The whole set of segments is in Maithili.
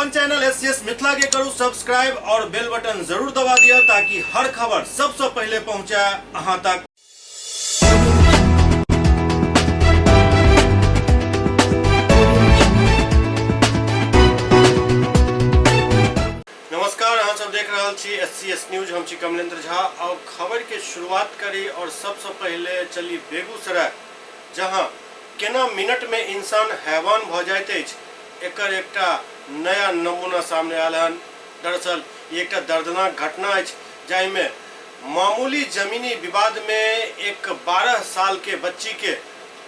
अपन channel S C S Mithila के करू सब्सक्राइब और बेल बटन जरूर दबा दिया ताकि हर खबर सबसे पहले पहुंचे अहां तक। नमस्कार, अहाँ सब देख रहल छी एस सी एस न्यूज। हम छी कमलेंद्र झा और खबर के शुरुआत करी और सबसे पहले चली बेगूसराय, जहां केना मिनट में इंसान हैवान भ जाइत अछि, एकर एकटा नया नमूना सामने आयल हन। दरअसल ई एकटा दर्दनाक घटना अछि जाहिमे मामूली जमीनी विवाद में एक 12 साल के बच्ची के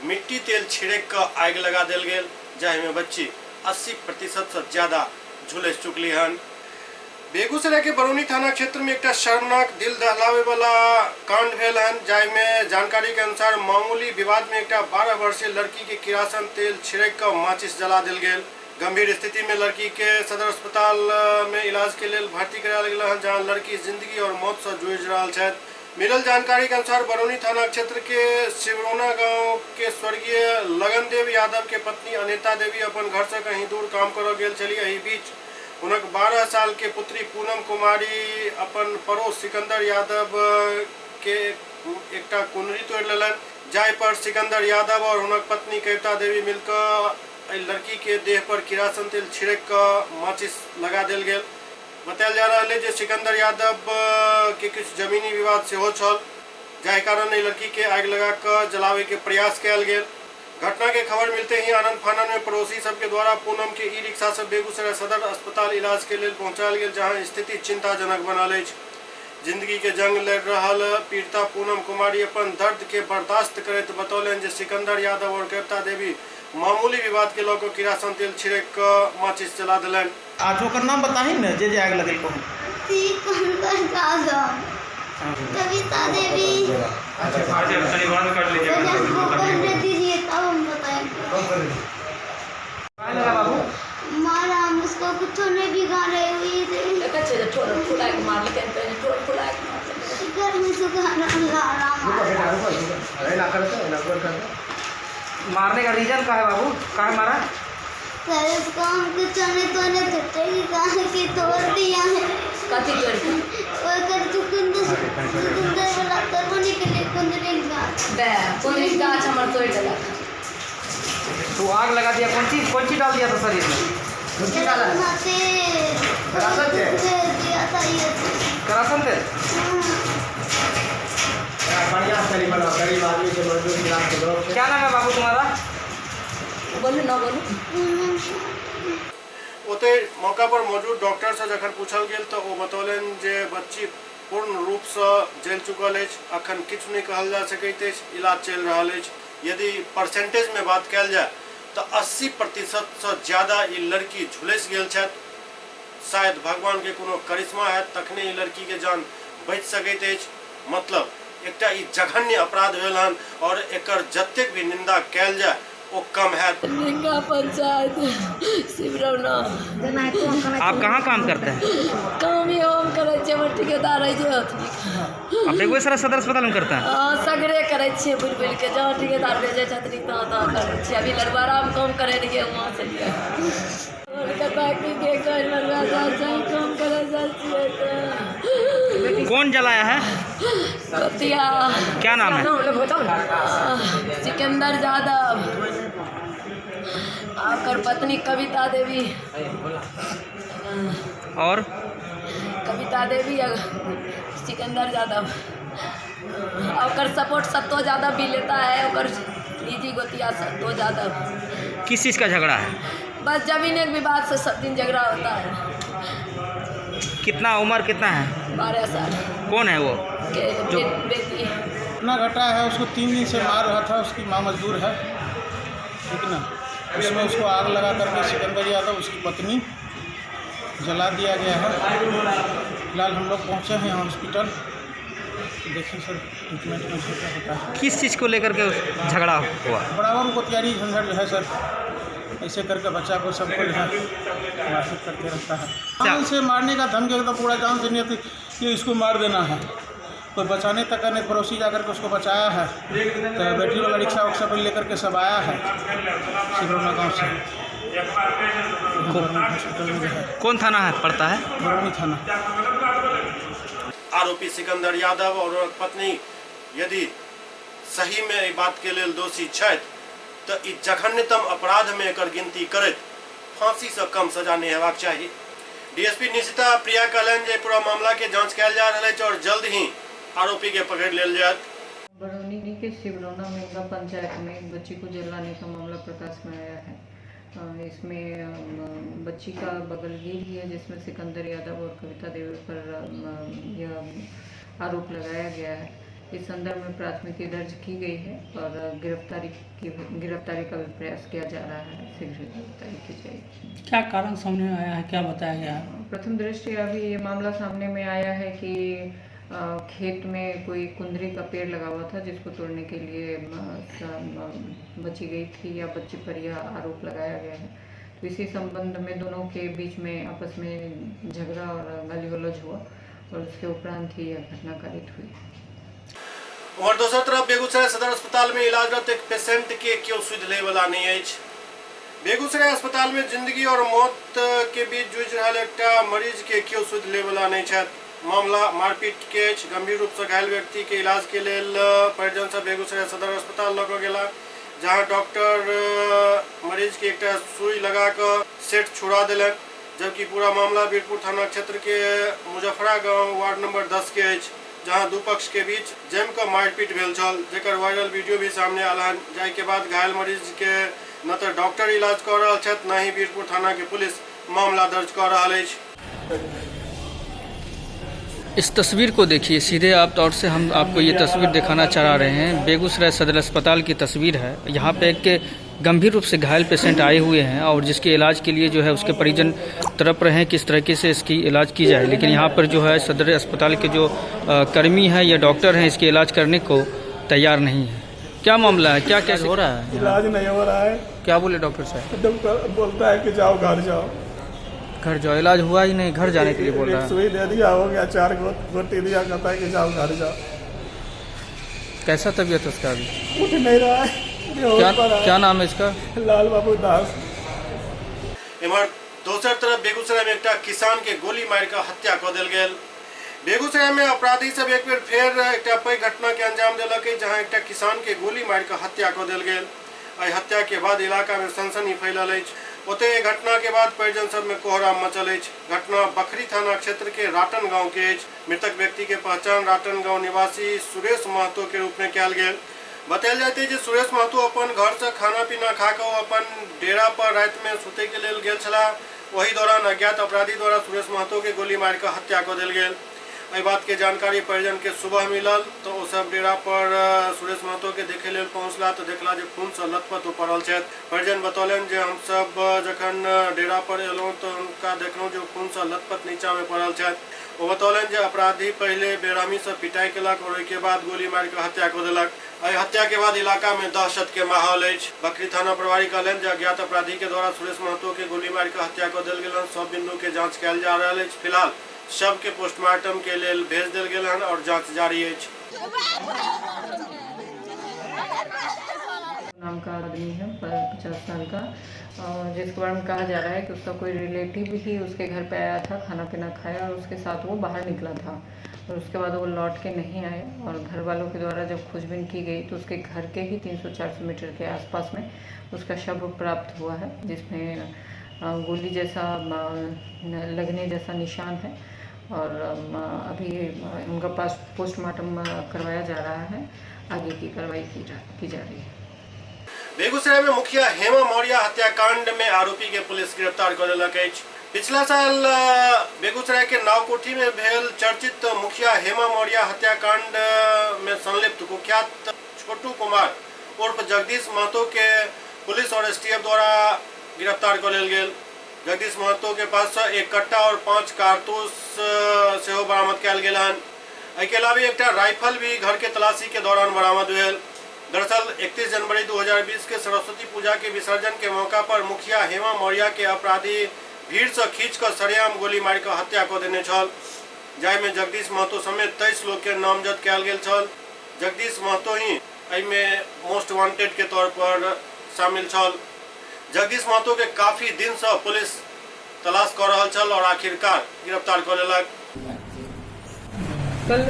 मिट्टी तेल छिड़क क आगि लगा देल गेल, जाहिमे बच्ची 80% से ज्यादा झुलसि चुकली हन। बेगूसराय के बरौनी थाना क्षेत्र में एकटा शर्मनाक दिल दहलावे वाला कांड भेल हन, जाहिमे जानकारी के अनुसार मामूली विवाद में एकटा 12 वर्षीय लड़की के किरासन तेल छिड़क क माचिस जला देल गेल। गंभीर स्थिति में लड़की के सदर अस्पताल में इलाज के लेल भर्ती करायल गेल हन, जहां लड़की जिंदगी और मौत से जूझि रहल छथि। मिलल जानकारी के अनुसार बरौनी थाना क्षेत्र के शिवरोना गांव के स्वर्गीय लगनदेव यादव के पत्नी अनिता देवी अपन घर से कहीं दूर काम करऽ गेल छली। एहि बीच हुनक 12 साल के पुत्री पूनम कुमारी अपन पड़ोस सिकंदर यादव के एकटा कुनरी तोड़ि लेलनि, जाहि पर सिकंदर यादव और हुनक पत्नी कविता देवी मिलकऽ एहि लड़की के देह पर किरासन तेल छिड़क कऽ माचिस लगा देल गेल। बतायल जा रहल अछि जे सिकंदर यादव के किछु जमीनी विवाद सेहो छल, जाहि कारण एहि लड़की के आगि लगा कऽ जलाबै के प्रयास कयल गेल। घटना के खबर मिलते ही आनंद फानन में पड़ोसी सबके द्वारा पूनम के ई रिक्शा से बेगूसराय सदर अस्पताल इलाज के लेल पहुंचायल गेल, जहां स्थिति चिंताजनक बनल अछि। जिंदगी के जंग लड़ रहल पीड़िता पूनम कुमारी अपन दर्द के बर्दाश्त करैत बतौलनि जे सिकंदर यादव और कविता देवी मामूली विवाद के लऽ कऽ किरासन तेल छिड़क कऽ माचिस जला देलनि। आज ओकर नाम बताही ने जे जे आगि लगेलको हन। सिकंदर यादव, कविता देवी। पहले हमको पढ़ने दीजिए तब हम बताएंगे। काहे लगा बाबू? मारा हम उसको कुछ नहीं बिगाड़े हुई थे। देखै छियै जे ठोर फुलाय के मारलकै, पहिने ठोर फुलाय के मारलकै। घर में सुखाना लारा मारा। मारने का रीजन का है बाबू, काहे मारा? सर उसको हम कुछ नहीं तोड़ने देते कि काहे कि तोड़ दिया है। कथी तोड़ के? ओकर चुकंदर चुकंदर वाला तरबो निकले कुंदरी गाछ। बे कुंदरी गाछ हमर तोड़ि देलक। तू आग लगा दिया, कौन चीज डाल दिया था शरीर में? तेल दिया था ये। करासन तेल? बढ़िया से बनाओ, गरीब आदमी के मजदूर गिराम के लोग। क्या नाम है बाबू तुम्हारा? बोलू न बोलू। ओतहि मौका पर मौजूद डॉक्टर से जखन पूछल गेल तऽ ओ बतौलनि जे बच्ची पूर्ण रूप से जलि चुकल अछि, अखन किछु नहि कहल जा सकैत अछि, इलाज चलि रहल अछि। यदि परसेंटेज में बात कयल जाय तऽ 80% से ज्यादा ई लड़की झुलसि गेल छथि। शायद भगवान के कोनो करिश्मा हैत तखने ई लड़की के जान बचि सकैत अछि। मतलब एकटा ई जघन्य अपराध भेल हन और एकर जतेक भी निंदा कयल जाय ओ कम हैत। निंगा पंचायत शिवरौना। आप कहाँ काम करते हैं? काम ही हम करै छियै, हमर ठिकेदार रहै छै अथी। आप बेगूसराय सदर अस्पताल में करते हैं? हँ, सगरे करै छियै बुलि बुलि के, जहाँ ठिकेदार भेजै छथिन तहाँ तहाँ करै छियै। अभी लड़वारामे काम करै रहियै, वहाँ से लिए। के घर बनबै जाइ छै, काम करै जाइ छियै तऽ। कौन जलाया है? कतिया। क्या नाम है? सिकंदर यादव आ ओकर पत्नी कविता देवी। और कविता देवी आ सिकंदर यादव, आ ओकर सपोर्ट सत्तो यादव भी लेता है, ओकर निजी गोतिया सत्तो यादव। किस चीज़ का झगड़ा है? बस जमीन एक विवाद से सब दिन झगड़ा होता है। कितना उम्र कितना है? 12 साल। कौन है वो? के जो बेटी। इतना घटा है, उसको 3 दिन से मार रहा था। उसकी माँ मजदूर है, ठीक ना? उसमें उसको आग लगा करके सिकंदर यादव उसकी पत्नी जला दिया गया है। फिलहाल हम लोग पहुँचे हैं हॉस्पिटल, देखिए सर ट्रीटमेंट में क्या होता है। किस चीज़ को लेकर के झगड़ा हुआ? बराबर को तैयारी झंझट जो है सर, ऐसे करके बच्चा को सबको जो है मारपीट करते रहता है। जान से मारने का धमकी एकदम पूरा जान से नहीं कि इसको मार देना है, कोई बचाने तक का नहीं। पड़ोसी जाकर के उसको बचाया है, तो बैटरी वाला रिक्शा उक्शा पर लेकर के सब आया है शिवरौना गाँव से। हॉस्पिटल में जो है। कौन थाना है पड़ता है? बरौनी थाना। आरोपी सिकंदर यादव और हुनक पत्नी यदि सही में एहि बात के लेल दोषी छथि तऽ ई जघन्यतम अपराध में एकर गिनती करैत फांसी से कम सजा नहीं हेबाक चाही। डीएसपी निशिता प्रिया कहलनि जे पूरा मामला के जांच कयल जा रहल अछि और जल्द ही आरोपी के पकड़ि लेल जायत। बरौनी के शिवरौना मेंगा पंचायत में एक बच्ची को जलाने का मामला प्रकाश में आया है। इसमें बच्ची का बगलगीर ही है, जिसमें सिकंदर यादव और कविता देवी पर यह आरोप लगाया गया है। इस संदर्भ में प्राथमिकी दर्ज की गई है और गिरफ्तारी का भी प्रयास किया जा रहा है। शीघ्र गिरफ्तारी की जाएगी। क्या कारण सामने आया है, क्या बताया गया है? प्रथम दृष्टया अभी ये मामला सामने में आया है कि खेत में कोई कुंदरी का पेड़ लगा हुआ था, जिसको तोड़ने के लिए बची गई थी या बच्ची पर यह आरोप लगाया गया है। तो इसी संबंध में दोनों के बीच में आपस में झगड़ा और गाली गलौज हुआ और उसके उपरांत ही यह घटना कारित हुई। और दोसर तरफ बेगूसराय सदर अस्पताल में इलाजरत एक पेशेंट के केओ सुधि लै वाला नहीं अछि। बेगूसराय अस्पताल में जिंदगी और मौत के बीच जूझि रहल एकटा मरीज के केओ सुधि लै वाला नहीं छथि। मामला मारपीट के अछि। गंभीर रूप से घायल व्यक्ति के इलाज के लेल परिजन सब बेगूसराय सदर अस्पताल लऽ कऽ गेला, जहां डॉक्टर मरीज के एकटा सुई लगा कऽ सेट छुड़ा देलक। जबकि पूरा मामला वीरपुर थाना क्षेत्र के मुजफ्फरा गांव वार्ड नंबर 10 के अछि, जहां दू पक्ष के बीच जमि कऽ मारपीट भेल छल, जेकर वायरल वीडियो भी सामने आयल हन। जाहि के बाद घायल मरीज के न तऽ डॉक्टर इलाज कऽ रहल छथि, न ही वीरपुर थाना के पुलिस मामला दर्ज कऽ रहल अछि। इस तस्वीर को देखिए, सीधे आप तौर से हम आपको ये तस्वीर दिखाना चाह रहे हैं। बेगूसराय सदर अस्पताल की तस्वीर है। यहाँ पे एक गंभीर रूप से घायल पेशेंट आए हुए हैं और जिसके इलाज के लिए जो है उसके परिजन तड़प रहे हैं किस तरीके से इसकी इलाज की जाए, लेकिन यहाँ पर जो है सदर अस्पताल के जो कर्मी हैं या डॉक्टर हैं इसके इलाज करने को तैयार नहीं है। क्या मामला है, क्या कैसे हो रहा है? इलाज नहीं हो रहा है। क्या बोले डॉक्टर साहब? डॉक्टर बोलता है कि जाओ घर जाओ, घर जाओ। इलाज हुआ ही नहीं, घर जाने के लिए बोल रहा है। सुई दे दिया, हो गया, 4 गोटी दिया, कहता है कि जाओ घर जाओ। कैसा तबीयत उसका अभी? उठ नहीं रहा है। क्या क्या नाम है इसका? लाल बाबू दास। एम्हर दोसर तरफ बेगूसराय में एकटा किसान के गोली मारि कऽ हत्या कऽ देल गेल। बेगूसराय में अपराधी सब एक बेर फेर एकटा पैघ घटना के अंजाम देलक, जहां एकटा किसान के गोली मारि कऽ हत्या कऽ देल गेल। एहि हत्या के बाद इलाका में सनसनी फैलल अछि। ओतहि एहि घटना के बाद परिजन सब में कोहराम मचल अछि। घटना बखरी थाना क्षेत्र के राटन गांव के अछि। मृतक व्यक्ति के पहचान राटन गांव निवासी सुरेश महतो के रूप में कयल गेल। बतायल जाइत अछि जे सुरेश महतो अपन घर से खाना पीना खा कऽ अपन डेरा पर राति में सुतै के लेल गेल छलाह। ओहि दौरान अज्ञात अपराधी द्वारा सुरेश महतो के गोली मारि कऽ हत्या कऽ देल गेल। एहि बात के जानकारी परिजन के सुबह मिलल तो ओ सब डेरा पर सुरेश महतो के देखे लेल पहुँचला तो देखला जे खून से लथपथ ओ पड़ल छथि। परिजन बतौलनि जे हमसब जखन डेरा पर एलहुँ तो हुनका देखलहुँ जे खून से लथपथ नीचा में पड़ल छथि। ओ बतौलनि जे अपराधी पहिले बेरहमी से पिटाई केलक और ओहिके बाद गोली मारि कऽ हत्या कऽ देलक। एहि हत्या के बाद इलाका में दहशत के माहौल अछि। बखरी थाना प्रभारी कहलनि जे अज्ञात अपराधी के द्वारा सुरेश महतो के गोली मारि कऽ हत्या कऽ देल गेल। सब बिंदु के जांच कयल जा रहल अछि। फिलहाल शव के पोस्टमार्टम के लेल भेज देल गेल हन और जांच जारी अछि। नाम का आदमी है, 50 साल का, जिसके बारे में कहा जा रहा है कि उसका कोई रिलेटिव ही उसके घर पे आया था, खाना पीना खाया और उसके साथ वो बाहर निकला था और उसके बाद वो लौट के नहीं आए। और घर वालों के द्वारा जब खोजबीन की गई तो उसके घर के ही 300-400 मीटर के आसपास में उसका शव प्राप्त हुआ है, जिसमें गोली जैसा लगने जैसा निशान है और अभी उनका पास पोस्टमार्टम करवाया जा रहा है। आगे की कार्रवाई की जा रही है। बेगूसराय में मुखिया हेमा मौर्य हत्याकांड में आरोपी के पुलिस गिरफ्तार कर लेलक अछि। पिछला साल बेगूसराय के नावकोठी में भेल चर्चित मुखिया हेमा मौर्य हत्याकांड में संलिप्त कुख्यात छोटू कुमार उर्फ जगदीश महतो के पुलिस और एसटीएफ द्वारा गिरफ्तार कर लेल गेल। जगदीश महतो के पास से एक कट्टा और 5 कारतूस सेहो बरामद कयल गेल हन। एहिके अलावे एकटा राइफल भी घर के तलाशी के दौरान बरामद भेल। दरअसल 31 जनवरी 2020 के सरस्वती पूजा के विसर्जन के मौका पर मुखिया हेमा मौर्य के अपराधी भीड़ से खींच कर सरेआम गोली मारि कऽ हत्या कऽ देने छल, जाहिमे जगदीश महतो समेत 23 लोग के नामजद कयल गेल छल। जगदीश महतो ही एहिमे मोस्ट वांटेड के तौर पर शामिल छल। जगदीश महतो के काफी दिन से पुलिस तलाश कऽ रहल छल और आखिरकार गिरफ्तार कऽ लेलक। कल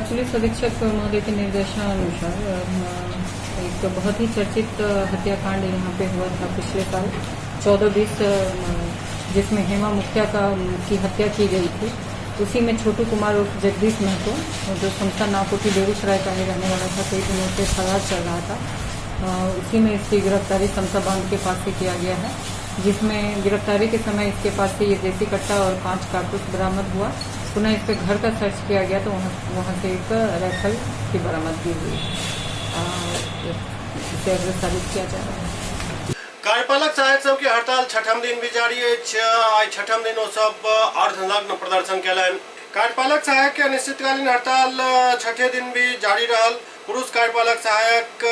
पुलिस अधीक्षक महोदय के निर्देशानुसार एक बहुत ही चर्चित हत्याकांड यहाँ पे हुआ था पिछले साल 14-20, जिसमें हेमा मुखिया की हत्या की गई थी। उसी में छोटू कुमार उर्फ जगदीश महतो, जो समसा नावकोठी बेगूसराय का ही रहने वाला था, कई दिनों से फरार चल रहा था। उसी में इसकी गिरफ्तारी समसा बांध के पास से किया गया है, जिसमें गिरफ्तारी के समय इसके पास से ये देसी कट्टा और 5 कारतूस बरामद हुआ। पुनः इस पर घर का सर्च किया गया तो वहाँ से एक राइफल की बरामदगी हुई। इसे अग्रसारित किया जा रहा है। कार्यपालक सहायक सबके हड़ताल छठम दिन भी जारी अछि। आइ छठम दिन ओ सब अर्धनग्न प्रदर्शन केलनि। कार्यपालक सहायक के अनिश्चितकालीन हड़ताल छठे दिन भी जारी रहल। पुरुष कार्यपालक सहायक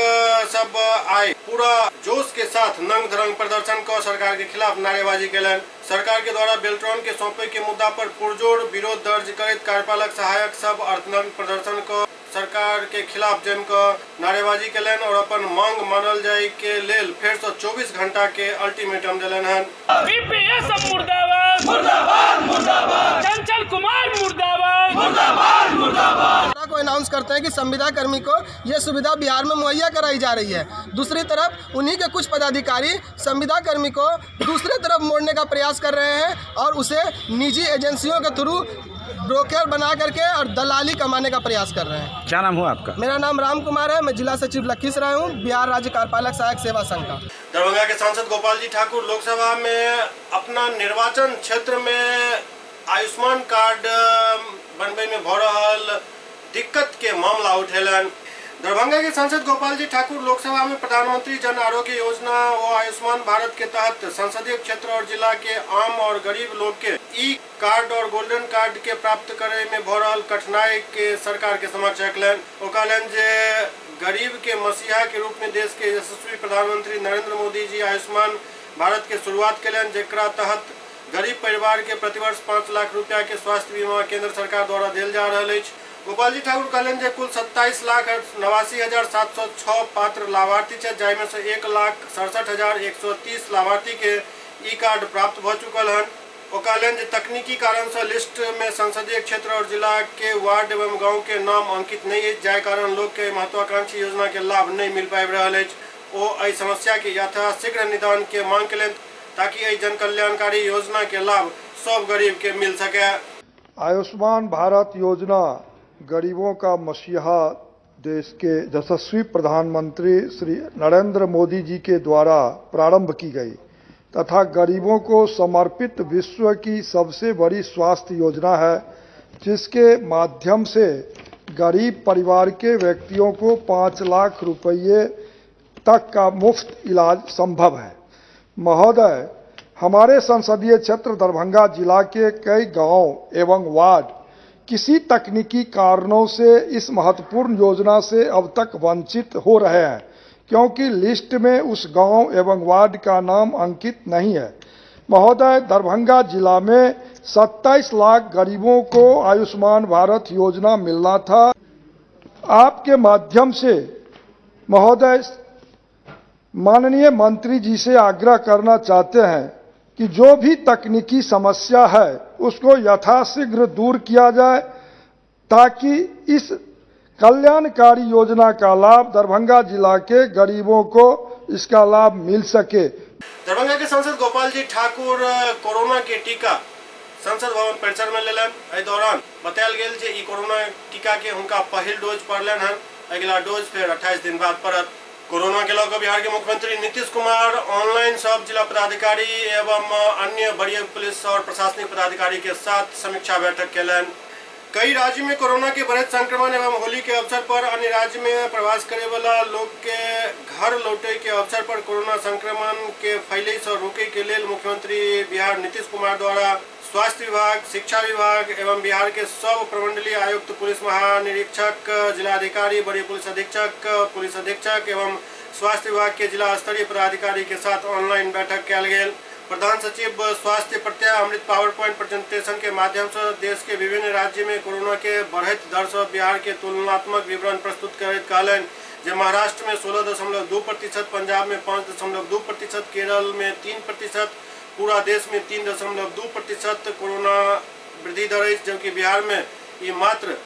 सब आइ पूरा जोश के साथ नंग धरंग प्रदर्शन क सरकार के खिलाफ नारेबाजी केलनि। सरकार के द्वारा बेल्ट्रॉन के सौंपे के मुद्दा पर पुरजोर विरोध दर्ज करैत कार्यपालक सहायक सब अर्धनग्न प्रदर्शन क सरकार के खिलाफ जमि क नारेबाजी केलनि और अपन मांग मानल जाय के लेल फेर से 24 घंटा के अल्टीमेटम देलनि हन। बीपीएस मुर्दाबाद मुर्दाबाद मुर्दाबाद, चंचल कुमार मुर्दाबाद मुर्दाबाद मुर्दाबाद। को अनाउंस करते हैं कि संविदा कर्मी को ये सुविधा बिहार में मुहैया कराई जा रही है। दूसरी तरफ उन्हीं के कुछ पदाधिकारी संविदा कर्मी को दूसरे तरफ मोड़ने का प्रयास कर रहे हैं और उसे निजी एजेंसियों के थ्रू ब्रोकर बना करके और दलाली कमाने का प्रयास कर रहे हैं। क्या नाम हुआ आपका? मेरा नाम राम कुमार है, मैं जिला सचिव लखीसराय हूँ, बिहार राज्य कार्यपालक सहायक सेवा संघ का। दरभंगा के सांसद गोपाल जी ठाकुर लोकसभा में अपना निर्वाचन क्षेत्र में आयुष्मान कार्ड बनबै में भऽ रहल दिक्कत के मामला उठेलनि। दरभंगा के सांसद गोपाल जी ठाकुर लोकसभा में प्रधानमंत्री जन आरोग्य योजना व आयुष्मान भारत के तहत संसदीय क्षेत्र और जिला के आम और गरीब लोग के ई कार्ड और गोल्डन कार्ड के प्राप्त करे में भऽ रहल कठिनाई के सरकार के समक्ष रखलनि। ओ कहलनि जे गरीब के मसीहा के रूप में देश के यशस्वी प्रधानमंत्री नरेंद्र मोदी जी आयुष्मान भारत के शुरुआत केलनि, जेकरा तहत गरीब परिवार के प्रतिवर्ष 5 लाख रुपया के स्वास्थ्य बीमा केंद्र सरकार द्वारा देल जा रहल अछि। गोपाल जी ठाकुर कहलनि जे कुल 27,89,706 पात्र लाभार्थी छथि, जाहिमे से 1,67,130 लाभार्थी के ई कार्ड प्राप्त भऽ चुकल हन। ओ कहलनि जे तकनीकी कारण से लिस्ट में संसदीय क्षेत्र और जिला के वार्ड एवं गांव के नाम अंकित नहीं अछि, जाहि कारण लोग के महत्वाकांक्षी योजना के लाभ नहीं मिल पाबि रहल अछि। ओ एहि समस्या के यथाशीघ्र निदान के मांग केलनि ताकि एहि जन कल्याणकारी योजना के लाभ सब गरीब के मिल सके। आयुष्मान भारत योजना गरीबों का मसीहा देश के यशस्वी प्रधानमंत्री श्री नरेंद्र मोदी जी के द्वारा प्रारंभ की गई तथा गरीबों को समर्पित विश्व की सबसे बड़ी स्वास्थ्य योजना है, जिसके माध्यम से गरीब परिवार के व्यक्तियों को 5 लाख रुपये तक का मुफ्त इलाज संभव है। महोदय, हमारे संसदीय क्षेत्र दरभंगा जिला के कई गांव एवं वार्ड किसी तकनीकी कारणों से इस महत्वपूर्ण योजना से अब तक वंचित हो रहे हैं, क्योंकि लिस्ट में उस गांव एवं वार्ड का नाम अंकित नहीं है। महोदय, दरभंगा जिला में 27 लाख गरीबों को आयुष्मान भारत योजना मिलना था। आपके माध्यम से महोदय माननीय मंत्री जी से आग्रह करना चाहते हैं कि जो भी तकनीकी समस्या है उसको यथाशीघ्र दूर किया जाए, ताकि इस कल्याणकारी योजना का लाभ दरभंगा जिला के गरीबों को इसका लाभ मिल सके। दरभंगा के सांसद गोपाल जी ठाकुर कोरोना के टीका संसद भवन परिसर में लेलनि। एहि दौरान बतायल गेल जे ई कोरोना टीका के हुनका पहिल डोज पड़लनि हन, अगिला डोज फेर 28 दिन बाद पड़त। कोरोना के लऽ कऽ बिहार के मुख्यमंत्री नीतीश कुमार ऑनलाइन सब जिला पदाधिकारी एवं अन्य वरीय पुलिस और प्रशासनिक पदाधिकारी के साथ समीक्षा बैठक केलनि। कई राज्य में कोरोना के बढ़ैत संक्रमण एवं होली के अवसर पर अन्य राज्य में प्रवास करे वाला लोग के घर लौटे के अवसर पर कोरोना संक्रमण के फैले से रोके के लेल मुख्यमंत्री बिहार नीतीश कुमार द्वारा स्वास्थ्य विभाग, शिक्षा विभाग एवं बिहार के सब प्रमंडलीय आयुक्त, पुलिस महानिरीक्षक, जिलाधिकारी, वरीय पुलिस अधीक्षक एवं स्वास्थ्य विभाग के जिला स्तरीय पदाधिकारी के साथ ऑनलाइन बैठक कयल गेल। प्रधान सचिव स्वास्थ्य Pratyay Amrit power point presentation के माध्यम से देश के विभिन्न राज्य में कोरोना के बढ़ैत दर से बिहार के तुलनात्मक विवरण प्रस्तुत करैत कहलनि जे महाराष्ट्र में 16.2%, पंजाब में 5.2%, केरल में 3%, पूरा देश में 3.2% कोरोना वृद्धि दर अछि, जबकि बिहार में ई मात्र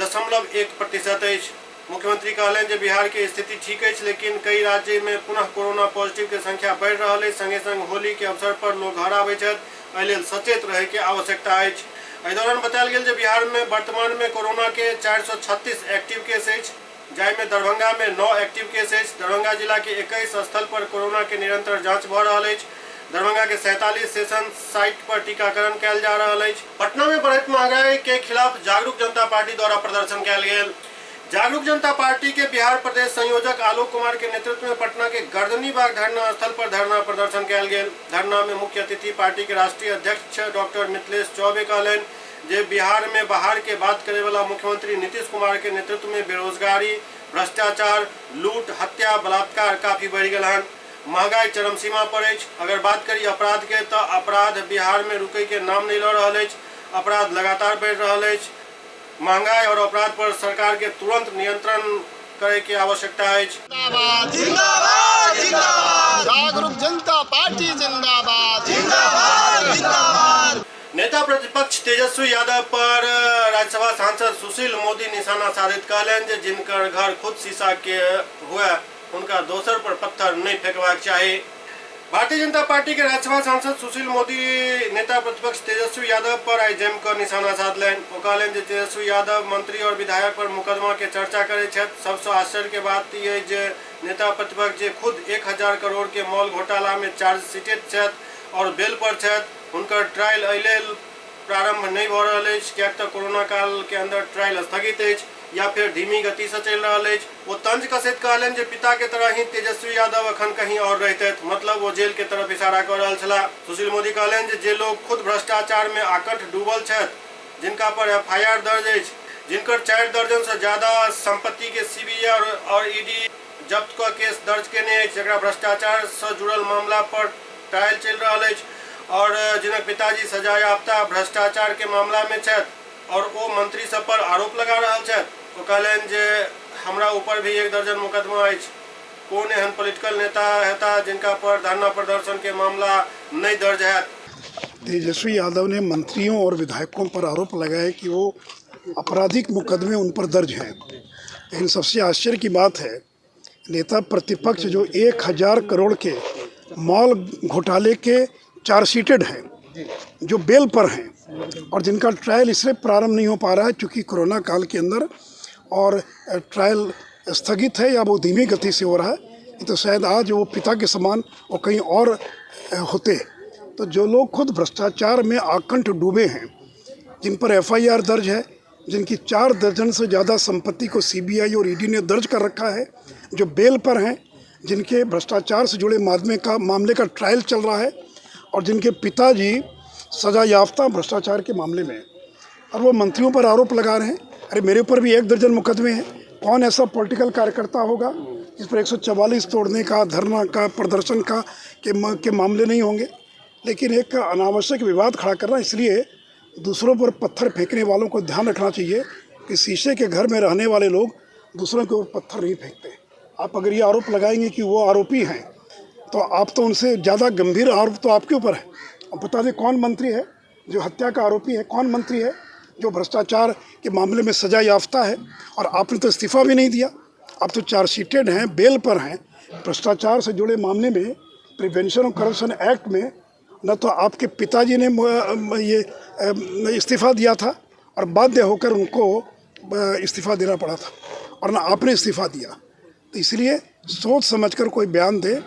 0.1% अछि। मुख्यमंत्री कहलनि जे बिहार के स्थिति ठीक अछि, लेकिन कई राज्य में पुनः कोरोना पॉजिटिव के संख्या बढ़ि रहल अछि। संगे संग होली के अवसर पर लोग घर आबै छथि, एहि लेल सचेत रहै के आवश्यकता अछि। एहि दौरान बतायल गेल जे बिहार में वर्तमान में कोरोना के 436 एक्टिव केस अछि, जाहिमे दरभंगा में 9 एक्टिव केस अछि। दरभंगा जिला के 21 स्थल पर कोरोना के निरंतर जांच भऽ रहल अछि। दरभंगा के 47 सेशन साइट पर टीकाकरण कयल जा रहल अछि। पटना में बढ़ैत महंगाई के खिलाफ जागरूक जनता पार्टी द्वारा प्रदर्शन कयल गेल। जागरूक जनता पार्टी के बिहार प्रदेश संयोजक आलोक कुमार के नेतृत्व में पटना के गर्दनीबाग धरना स्थल पर धरना प्रदर्शन कयल गेल। धरना में मुख्य अतिथि पार्टी के राष्ट्रीय अध्यक्ष डॉक्टर मिथिलेश चौबे कहलनि जे बिहार में बाहर के बात करे वाला मुख्यमंत्री नीतीश कुमार के नेतृत्व में बेरोजगारी, भ्रष्टाचार, लूट, हत्या, बलात्कार काफी बढ़ि गेल हन। महंगाई चरम सीमा पर अछि। अगर बात करी अपराध के तो अपराध बिहार में रुकै के नाम नहीं लऽ रहल अछि। अपराध लगातार बढ़ि रहल अछि। महंगाई और अपराध पर सरकार के तुरंत नियंत्रण करे के आवश्यकता अछि। जिंदाबाद जिंदाबाद, जागरूक जनता पार्टी जिंदाबाद जिंदाबाद जिंदाबाद। नेता प्रतिपक्ष तेजस्वी यादव पर राज्यसभा सांसद सुशील मोदी निशाना साधित कहलनि जे जिनकर घर खुद शीशा के हुए हुनका दोसर पर पत्थर नहीं फेंकबाक चाही। भारतीय जनता पार्टी के राज्यसभा सांसद सुशील मोदी नेता प्रतिपक्ष तेजस्वी यादव पर आइ जमि कऽ निशाना साधलनि। ओ कहलनि जे तेजस्वी यादव मंत्री और विधायक पर मुकदमा के चर्चा करैत छथि। सबसँ आश्चर्य के बात ई अछि जे नेता प्रतिपक्ष जे खुद 1000 करोड़ के मॉल घोटाला में चार्जशीटेड छथि और बेल पर छथि, हुनकर ट्रायल एहि लेल प्रारंभ नहि भऽ रहल अछि किएक तऽ कोरोना काल के अंदर ट्रायल स्थगित अछि या फिर धीमी गति से चलि रहल अछि। ओ तंज कसैत कहलनि जे पिता के तरह ही तेजस्वी यादव अखन कहीं और रहितथि, मतलब वो जेल के तरफ इशारा कऽ रहल छलाह। सुशील मोदी कहलनि जे लोग खुद भ्रष्टाचार में आकंठ डूबल छथि, जिनका पर एफआईआर दर्ज अछि, जिनकर 4 दर्जन से ज्यादा संपत्ति के सीबीआई और ईडी जब्त कऽ केस दर्ज केने अछि, जकरा भ्रष्टाचार से जुड़ल मामला पर ट्रायल चलि रहल अछि और जिनक पिताजी सजायाफ्ता भ्रष्टाचार के मामला में छथि और ओ मंत्री सब पर आरोप लगा रहल छथि। ओ कहलनि जे हमरा ऊपर भी 1 दर्जन मुकदमा अछि। कोन एहन पॉलिटिकल नेता हेता जिनका पर धरना प्रदर्शन के मामला नहीं दर्ज हैत। तेजस्वी यादव ने मंत्रियों और विधायकों पर आरोप लगाया कि वो आपराधिक मुकदमे उन पर दर्ज हैं। लेकिन सबसे आश्चर्य की बात है, नेता प्रतिपक्ष जो 1000 करोड़ के मॉल घोटाले के चार्जशीटेड हैं, जो बेल पर हैं और जिनका ट्रायल इसलिए प्रारंभ नहीं हो पा रहा है क्योंकि कोरोना काल के अंदर और ट्रायल स्थगित है या वो धीमी गति से हो रहा है, तो शायद आज वो पिता के समान और कहीं और होते। तो जो लोग खुद भ्रष्टाचार में आकंठ डूबे हैं, जिन पर एफआईआर दर्ज है, जिनकी 4 दर्जन से ज़्यादा संपत्ति को सीबीआई और ईडी ने दर्ज कर रखा है, जो बेल पर हैं, जिनके भ्रष्टाचार से जुड़े मामले का ट्रायल चल रहा है और जिनके पिताजी सजा याफ्ता भ्रष्टाचार के मामले में, और वो मंत्रियों पर आरोप लगा रहे हैं। अरे मेरे ऊपर भी 1 दर्जन मुकदमे हैं। कौन ऐसा पॉलिटिकल कार्यकर्ता होगा जिस पर 144 तोड़ने का, धरना का, प्रदर्शन का के मामले नहीं होंगे। लेकिन एक अनावश्यक विवाद खड़ा करना, इसलिए दूसरों पर पत्थर फेंकने वालों को ध्यान रखना चाहिए कि शीशे के घर में रहने वाले लोग दूसरों के ऊपर पत्थर नहीं फेंकते। आप अगर ये आरोप लगाएंगे कि वो आरोपी हैं तो आप तो उनसे ज़्यादा गंभीर आरोप तो आपके ऊपर है। और बता दें कौन मंत्री है जो हत्या का आरोपी है, कौन मंत्री है जो भ्रष्टाचार के मामले में सजा याफ्ता है, और आपने तो इस्तीफ़ा भी नहीं दिया। आप तो चार्जशीटेड हैं, बेल पर हैं। भ्रष्टाचार से जुड़े मामले में प्रिवेंशन ऑफ करप्शन एक्ट में न तो आपके पिताजी ने ये इस्तीफ़ा दिया था और बाध्य होकर उनको इस्तीफ़ा देना पड़ा था, और न आपने इस्तीफ़ा दिया। तो इसलिए सोच समझकर कोई बयान दे।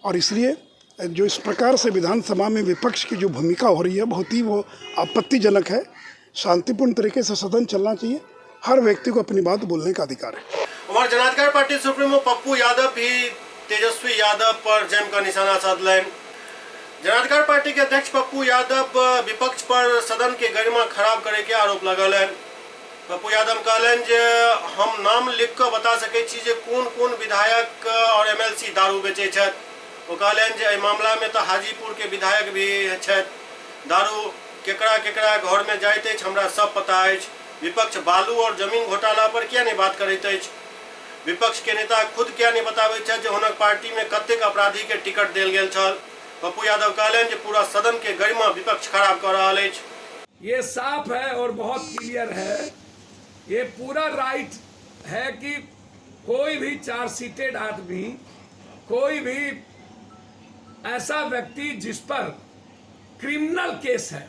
और इसलिए जो इस प्रकार से विधानसभा में विपक्ष की जो भूमिका हो रही है, बहुत ही वो आपत्तिजनक है। शांतिपूर्ण तरीके से सदन चलना चाहिए, हर व्यक्ति को अपनी बात बोलने का अधिकार है। उम्हर जनाधिकार पार्टी सुप्रीमो पप्पू यादव भी तेजस्वी यादव पर जमकर निशाना साधलनि। जनाधिकार पार्टी के अध्यक्ष पप्पू यादव विपक्ष पर सदन के गरिमा खराब करे के आरोप लगौलनि। पप्पू यादव कहलनि जे हम नाम लिख कऽ बता सकै छी जे कोन कोन विधायक और एमएलसी दारू बेचै छथि। ओ कहलनि जे एहि मामला में तऽ हाजीपुर के विधायक भी छथि। दारू केकरा केकरा घर में जाइत अछि हमरा सब पता अछि। विपक्ष बालू और जमीन घोटाला पर किया नहीं बात करैत अछि? विपक्ष के नेता खुद किया नहीं बताबैत छथि जे हुनक पार्टी में कतेक अपराधी के टिकट देल गेल छल? पप्पू यादव कहलनि जे पूरा सदन के गरिमा विपक्ष खराब कऽ रहल अछि। ये साफ है और बहुत क्लियर है, ये पूरा राइट है कि कोई भी चार्जशीटेड आदमी, कोई भी ऐसा व्यक्ति जिस पर क्रिमिनल केस है,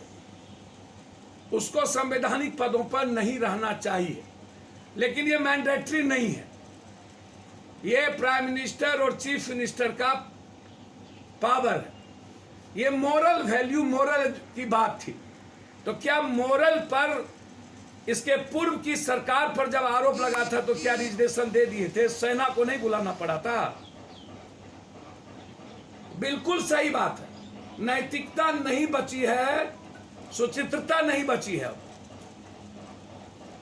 उसको संवैधानिक पदों पर नहीं रहना चाहिए। लेकिन ये मैंडेटरी नहीं है, ये प्राइम मिनिस्टर और चीफ मिनिस्टर का पावर है। ये मोरल वैल्यू, मोरल की बात थी। तो क्या मोरल पर इसके पूर्व की सरकार पर जब आरोप लगा था तो क्या रिजर्वेशन दे दिए थे? सेना को नहीं बुलाना पड़ा था? बिल्कुल सही बात है, नैतिकता नहीं बची है, सुचित्रता नहीं बची है।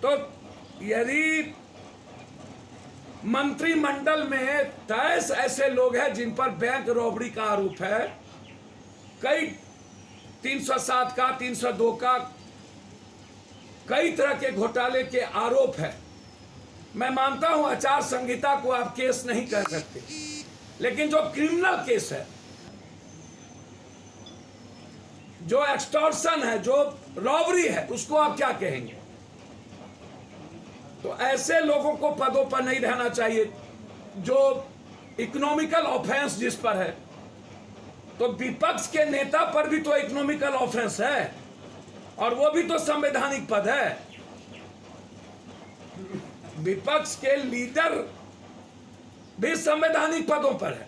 तो यदि मंत्रिमंडल में 23 ऐसे लोग हैं जिन पर बैंक रॉबरी का आरोप है, कई 307 का, 302 का, कई तरह के घोटाले के आरोप है। मैं मानता हूं आचार संहिता को आप केस नहीं कह सकते, लेकिन जो क्रिमिनल केस है, जो एक्सटॉर्शन है, जो रॉबरी है, उसको आप क्या कहेंगे? तो ऐसे लोगों को पदों पर नहीं रहना चाहिए जो इकोनॉमिकल ऑफेंस जिस पर है। तो विपक्ष के नेता पर भी तो इकोनॉमिकल ऑफेंस है और वो भी तो संवैधानिक पद है। विपक्ष के लीडर भी संवैधानिक पदों पर है।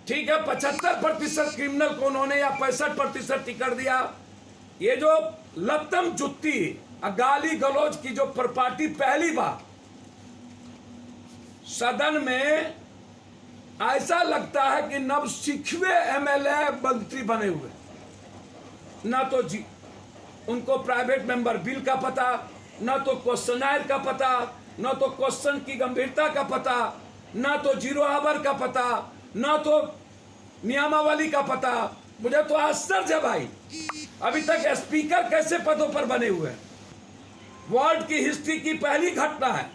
ठीक है, 75% क्रिमिनल को उन्होंने या 65% टिकट दिया। ये जो लत्तम जुत्ती गाली गलौज की जो प्रपाटी पहली बार सदन में, ऐसा लगता है कि नवसिखवे एमएलए मंत्री बने हुए, ना तो जी उनको प्राइवेट मेंबर बिल का पता, ना तो क्वेश्चनायर का पता, ना तो क्वेश्चन की गंभीरता का पता, ना तो जीरो our का पता, ना तो नियमावली का पता। मुझे तो आश्चर्य है भाई, अभी तक स्पीकर कैसे पदों पर बने हुए हैं। वर्ल्ड की हिस्ट्री की पहली घटना है।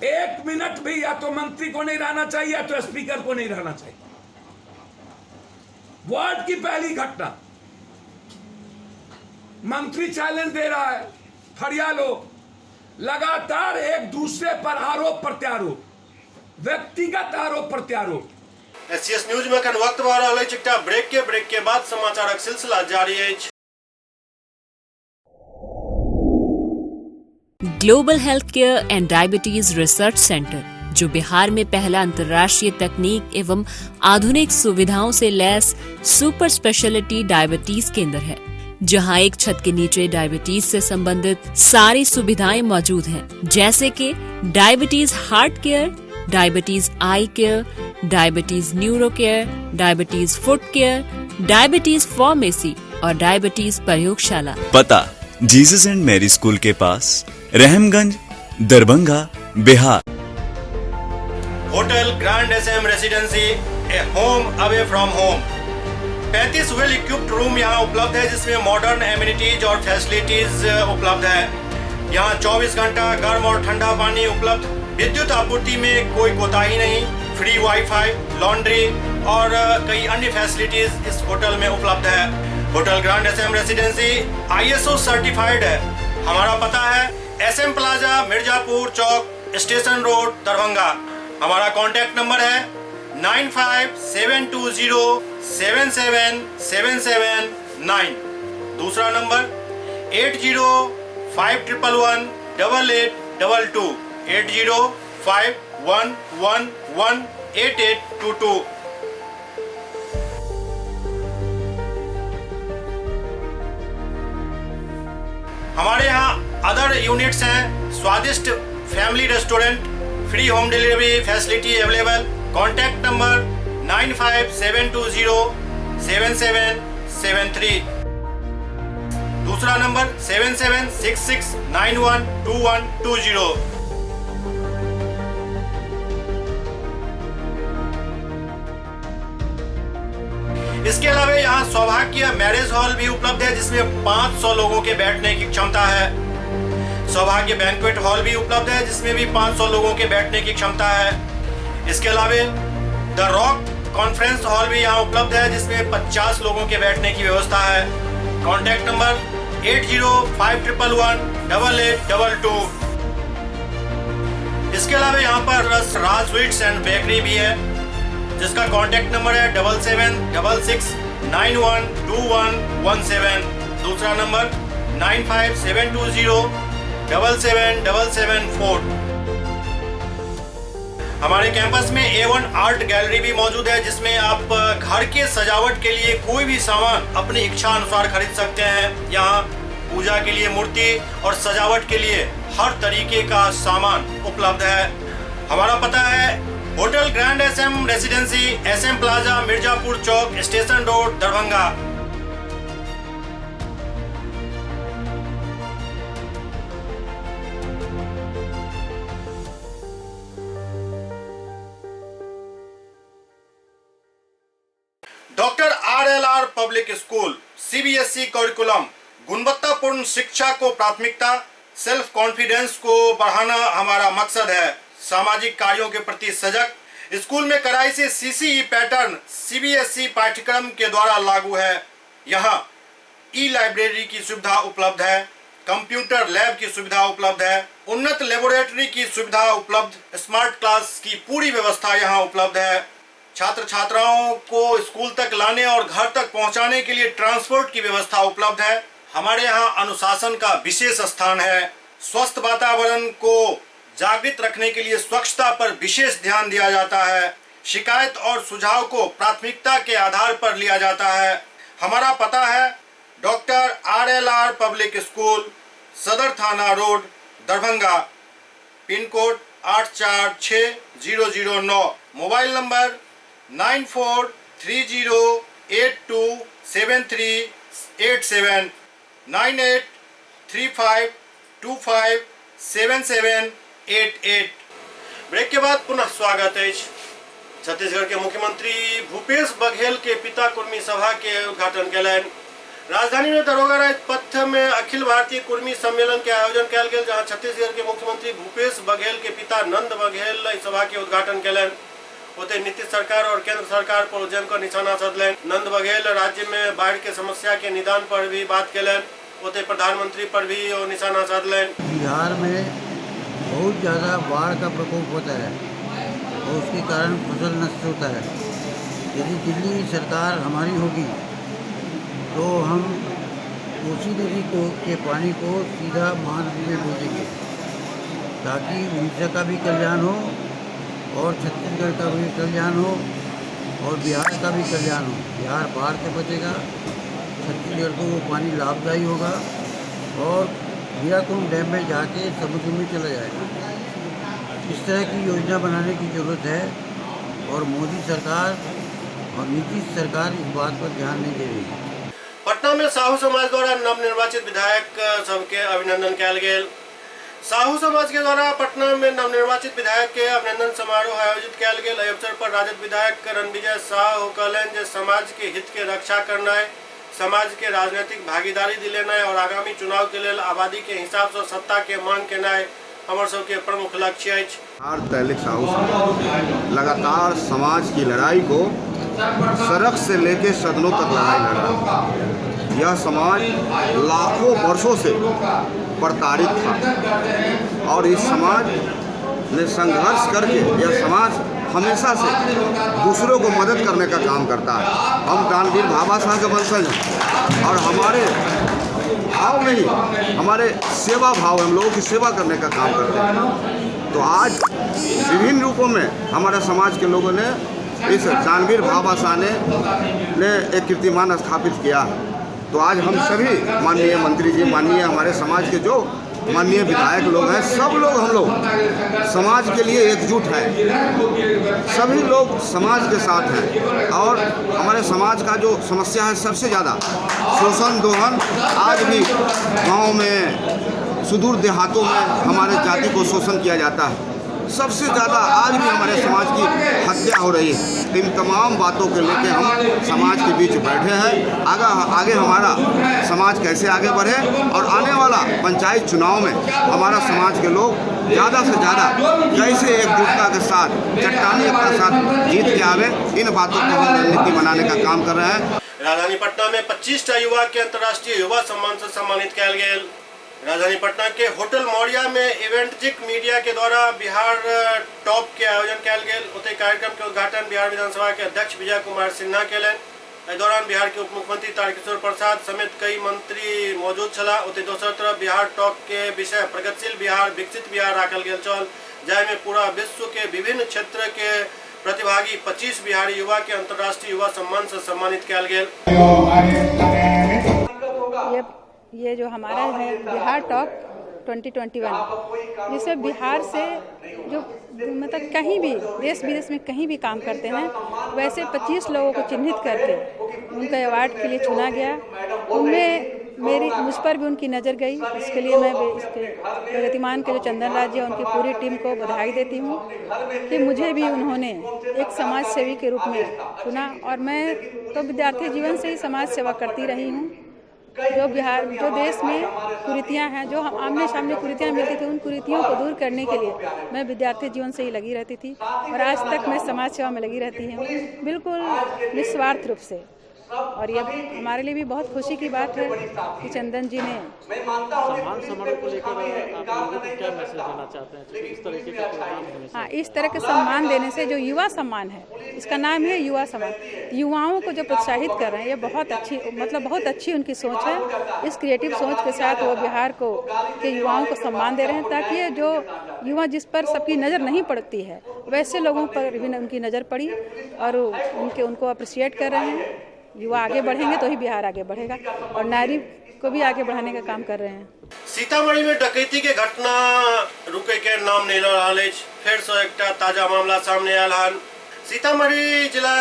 एक मिनट भी या तो मंत्री को नहीं रहना चाहिए या तो स्पीकर को नहीं रहना चाहिए। वर्ल्ड की पहली घटना। मंत्री चैलेंज दे रहा है, फरियालो, लगातार एक दूसरे पर आरोप प्रत्यारोप, व्यक्तिगत आरोप प्रत्यारोप। एससीएस न्यूज में एखन वक्त भऽ रहल अछि एकटा ब्रेक के। ब्रेक के बाद समाचारक सिलसिला जारी अछि। Global health care and diabetes research centre, जो बिहार में पहला अंतर्राष्ट्रीय तकनीक एवं आधुनिक सुविधाओं से लैस सुपर स्पेशलिटी डायबिटीज केंद्र है, जहां एक छत के नीचे डायबिटीज से संबंधित सारी सुविधाएं मौजूद हैं, जैसे कि diabetes heart care, diabetes eye care, diabetes neuro care, diabetes foot care, diabetes pharmacy और डायबिटीज प्रयोगशाला। पता जीसस एंड मैरी स्कूल के पास, Rahamganj, Darbhanga, Bihar. Hotel grand SM residency, a home away from home. 35 well equipped room यहाँ उपलब्ध है, जिसमें मॉडर्न एमिनिटीज और फैसिलिटीज उपलब्ध है। यहाँ 24 घंटा गर्म और ठंडा पानी उपलब्ध, विद्युत आपूर्ति में कोई कोताही नहीं, फ्री वाईफाई, लॉन्ड्री और कई अन्य फैसिलिटीज इस होटल में उपलब्ध है। Hotel grand SM residency ISO certified है। हमारा पता है SM plaza, Mirzapur Chowk, station road, Darbhanga. हमारा कॉन्टैक्ट नंबर है 957207 7779। दूसरा नंबर 805111 8822, 805111 8822। हमारे यहाँ अदर यूनिट्स हैं, स्वादिष्ट family restaurant, free home delivery facility available. Contact number 95720 7773। दूसरा नंबर 7766912120। इसके अलावा यहाँ सौभाग्य मैरिज हॉल भी उपलब्ध है, जिसमें 500 लोगों के बैठने की क्षमता है। सौभाग्य बैंक्वेट हॉल भी उपलब्ध है, जिसमें भी 500 लोगों के बैठने की क्षमता है। इसके अलावा the rock कॉन्फ्रेंस हॉल भी यहाँ उपलब्ध है, जिसमें 50 लोगों के बैठने की व्यवस्था है। Contact number 805111 8822। इसके अलावा यहाँ पर राज स्वीट्स एंड बेकरी भी है, जिसका कॉन्टैक्ट नंबर है 7766 912117। दूसरा नंबर 95720 77774। हमारे कैंपस में A1 art gallery भी मौजूद है, जिसमें आप घर के सजावट के लिए कोई भी सामान अपनी इच्छा अनुसार खरीद सकते हैं। यहाँ पूजा के लिए मूर्ति और सजावट के लिए हर तरीके का सामान उपलब्ध है। हमारा पता है hotel grand SM residency, SM plaza, Mirzapur Chowk, station road, Darbhanga. Doctor RLR public school, CBSE curriculum, गुणवत्तापूर्ण शिक्षा को प्राथमिकता, सेल्फ कॉन्फिडेंस को बढ़ाना हमारा मकसद है। सामाजिक कार्यों के प्रति सजग, स्कूल में कड़ाई से सीसीई पैटर्न सीबीएसई पाठ्यक्रम के द्वारा लागू है। यहाँ ई लाइब्रेरी की सुविधा उपलब्ध है, कंप्यूटर लैब की सुविधा उपलब्ध है, उन्नत लेबोरेटरी की सुविधा उपलब्ध, स्मार्ट क्लास की पूरी व्यवस्था यहाँ उपलब्ध है। छात्र छात्राओं को स्कूल तक लाने और घर तक पहुंचाने के लिए ट्रांसपोर्ट की व्यवस्था उपलब्ध है। हमारे यहाँ अनुशासन का विशेष स्थान है। स्वस्थ वातावरण को जागृत रखने के लिए स्वच्छता पर विशेष ध्यान दिया जाता है। शिकायत और सुझाव को प्राथमिकता के आधार पर लिया जाता है। हमारा पता है डॉक्टर RLR public school, सदर थाना road, Darbhanga, pin code 846009, mobile number 9430827387, 9835257788। Break के बाद पुनः स्वागत है। छत्तीसगढ़ के मुख्यमंत्री भूपेश बघेल के पिता कुर्मी सभा के उद्घाटन कयलनि। राजधानी में दरोगा राज पथ में अखिल भारतीय कुर्मी सम्मेलन के आयोजन कयल गेल, जहां छत्तीसगढ़ के मुख्यमंत्री भूपेश बघेल के पिता नंद बघेल एहि सभा के उद्घाटन कयलनि। ओतहि नीतीश सरकार और केंद्र सरकार पर जमकर निशाना साधलनि। नंद बघेल राज्य में बाढ़ के समस्या के निदान पर भी बात कयलनि। ओतहि प्रधानमंत्री पर भी ओ निशाना साधलनि। बिहार में बहुत ज़्यादा बाढ़ का प्रकोप होता है और उसके कारण फसल नष्ट होता है। यदि दिल्ली सरकार हमारी होगी तो हम कोसी नदी को के पानी को सीधा महानदी में भेजेंगे, ताकि उड़ीसा का भी कल्याण हो और छत्तीसगढ़ का भी कल्याण हो और बिहार का भी कल्याण हो। बिहार बाढ़ से बचेगा, छत्तीसगढ़ को वो पानी लाभदायी होगा और हीराकुंड डैम में जाके समुद्र में चला जाएगा। इस तरह की योजना बनाने की ज़रूरत है और मोदी सरकार और नीतीश सरकार इस बात पर ध्यान नहीं दे रही है। पटना में साहू समाज द्वारा नवनिर्वाचित विधायक सबके अभिनंदन कयल गेल। साहू समाज के द्वारा पटना में नवनिर्वाचित विधायक के अभिनंदन समारोह आयोजित कयल गेल। एहि अवसर पर राजद विधायक रणविजय शाह कहलनि जे समाज के हित के रक्षा करनाइ, समाज के राजनीतिक भागीदारी दिलेनाइ और आगामी चुनाव के लेल आबादी के हिसाब से सत्ता के मांग केनाइ हमर सबके प्रमुख लक्ष्य अछि। तैलिक साहू समाज लगातार समाज की लड़ाई को सड़क से लेके सदनों तक लड़ाई लड़ रहा है। यह समाज लाखों वर्षों से प्रताड़ित था और इस समाज ने संघर्ष करके, यह समाज हमेशा से दूसरों को मदद करने का काम करता है। हम दानवीर भाभा साहब के वंशज हैं और हमारे भाव में ही हमारे सेवा भाव, हम लोगों की सेवा करने का काम करते हैं। तो आज विभिन्न रूपों में हमारे समाज के लोगों ने इस दानवीर भाभा साहब ने एक कीर्तिमान स्थापित किया है। तो आज हम सभी माननीय मंत्री जी, माननीय हमारे समाज के जो माननीय विधायक लोग हैं, सब लोग हम लोग समाज के लिए एकजुट हैं, सभी लोग समाज के साथ हैं। और हमारे समाज का जो समस्या है सबसे ज़्यादा शोषण दोहन, आज भी गांव में, सुदूर देहातों में हमारे जाति को शोषण किया जाता है। सबसे ज़्यादा आज भी हमारे समाज की हत्या हो रही है। इन तमाम बातों को लेकर हम समाज के बीच बैठे हैं। आगे हमारा समाज समाज कैसे आगे बढ़े और आने वाला पंचायत चुनाव में हमारा समाज के लोग ज़्यादा से ज़्यादा कैसे एकजुटता के साथ, चट्टानी एकता के साथ जीत के आवे, इन बातों को हम रणनीति बनाने का काम कर रहे हैं। राजधानी पटना में 25 टा युवा के अंतर्राष्ट्रीय युवा सम्मान से सम्मानित कयल गेल। राजधानी पटना के होटल मौर्या में इवेंटजिक मीडिया के द्वारा बिहार टॉप के आयोजन कयल गेल। ओतहि कार्यक्रम के उद्घाटन बिहार विधानसभा के अध्यक्ष विजय कुमार सिन्हा केलनि। एहि दौरान बिहार के उप मुख्यमंत्री तारकिशोर प्रसाद समेत कई मंत्री मौजूद छलाह। ओतहि दोसर तरफ बिहार टॉप के विषय प्रगतिशील बिहार विकसित बिहार राखल गेल छल, जाहिमे पूरा विश्व के विभिन्न क्षेत्र के प्रतिभागी 25 बिहारी युवा के अंतर्राष्ट्रीय युवा सम्मान से सम्मानित कयल गेल। ये जो हमारा है बिहार टॉक 2021, जिसमें बिहार से जो मतलब कहीं भी देश विदेश में कहीं भी काम करते हैं, वैसे 25 लोगों को चिन्हित करके उनका अवार्ड के लिए चुना गया। उनमें मेरी मुझ पर भी उनकी नज़र गई, इसके लिए मैं इसके प्रगतिमान के जो चंदन राज जी उनकी पूरी टीम को बधाई देती हूँ कि मुझे भी उन्होंने एक समाज सेवी के रूप में चुना। और मैं तो विद्यार्थी जीवन से ही समाज सेवा करती रही हूँ। जो बिहार जो देश में कुरीतियाँ हैं, जो हम आमने सामने कुरीतियाँ मिलती थी, उन कुरीतियों को दूर करने के लिए मैं विद्यार्थी जीवन से ही लगी रहती थी और आज तक मैं समाज सेवा में लगी रहती हूँ, बिल्कुल निस्वार्थ रूप से। और ये हमारे लिए भी बहुत खुशी की बात है कि चंदन जी ने सम्मान समारोह को लेकर आप लोगों को क्या मैसेज देना चाहते हैं? इस तरीके का प्रोग्राम होने से, हाँ, इस तरह के सम्मान देने से जो युवा सम्मान है, इसका नाम है युवा सम्मान, युवाओं को जो प्रोत्साहित कर रहे हैं, ये बहुत अच्छी मतलब बहुत अच्छी उनकी सोच है। इस क्रिएटिव सोच के साथ वो बिहार को के युवाओं को सम्मान दे रहे हैं, ताकि ये जो युवा जिस पर सबकी नज़र नहीं पड़ती है, वैसे लोगों पर भी उनकी नज़र पड़ी और उनके उनको अप्रिशिएट कर रहे हैं। युवा आगे बढ़ेंगे तो ही बिहार आगे बढ़ेगा और नारी को भी आगे बढ़ाने का काम कर रहे हैं। सीतामढ़ी में डकैती के घटना रुके के नाम नहीं ल रहल अछि। फेर से एकटा ताजा मामला सामने आयल हन। सीतामढ़ी जिला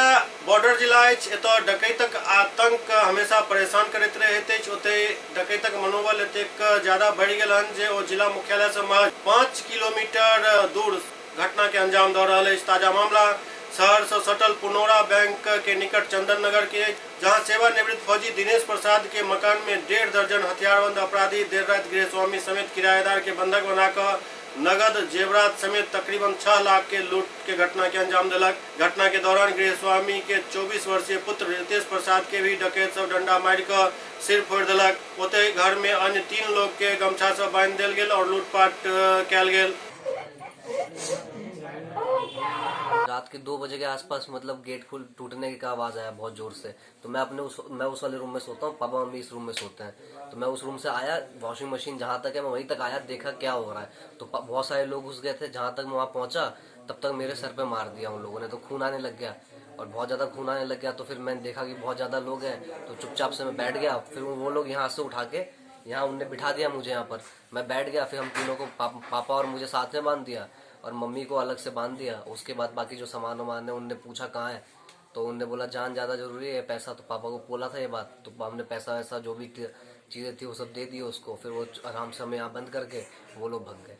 बॉर्डर जिला अछि, एतऽ डकैतक आतंक हमेशा परेशान करैत रहैत अछि। ओतहि डकैतक मनोबल एतेक ज्यादा बढ़ि गेल हन जे ओ जिला मुख्यालय से महज 5 किलोमीटर दूर घटना के अंजाम दऽ रहल अछि। ताजा मामला शहर से सटल पुनौरा बैंक के निकट चंदन नगर के, जहां सेवानिवृत्त फौजी दिनेश प्रसाद के मकान में 1.5 दर्जन हथियारबंद अपराधी देर रात गृहस्वामी समेत किराएदार के बंधक बनाकर नगद जेवरात समेत तकरीबन 6 लाख के लूट के घटना के अंजाम दिलक। घटना के दौरान गृहस्वामी के 24 वर्षीय पुत्र रितेश प्रसाद के भी डकैत सब डंडा मारि कऽ सिर फोड़ि देलक। ओतहि घर में अन्य 3 लोग के गमछा से बांधि देल गेल और लूटपाट कयल गेल। रात के 2 बजे के आसपास मतलब गेट खुल टूटने की आवाज़ आया बहुत जोर से, तो मैं अपने उस वाले रूम में सोता हूँ, पापा मम्मी इस रूम में सोते हैं, तो मैं उस रूम से आया, वॉशिंग मशीन जहाँ तक है मैं वहीं तक आया, देखा क्या हो रहा है, तो बहुत सारे लोग घुस गए थे। जहाँ तक मैं वहाँ पहुँचा तब तक मेरे सर पे मार दिया उन लोगों ने, तो खून आने लग गया और बहुत ज़्यादा खून आने लग गया। तो फिर मैंने देखा कि बहुत ज़्यादा लोग हैं, तो चुपचाप से मैं बैठ गया। फिर वो लोग यहाँ से उठा के यहाँ उनने बिठा दिया मुझे, यहाँ पर मैं बैठ गया। फिर हम तीनों को पापा और मुझे साथ में बांध दिया और मम्मी को अलग से बांध दिया। उसके बाद बाकी जो सामान वामान है उनने पूछा कहाँ है, तो उनने बोला जान ज़्यादा ज़रूरी है पैसा, तो पापा को बोला था ये बात, तो हमने पैसा वैसा जो भी चीज़ें थी वो सब दे दी उसको। फिर वो आराम से हमें यहाँ बंद करके वो लोग भाग गए।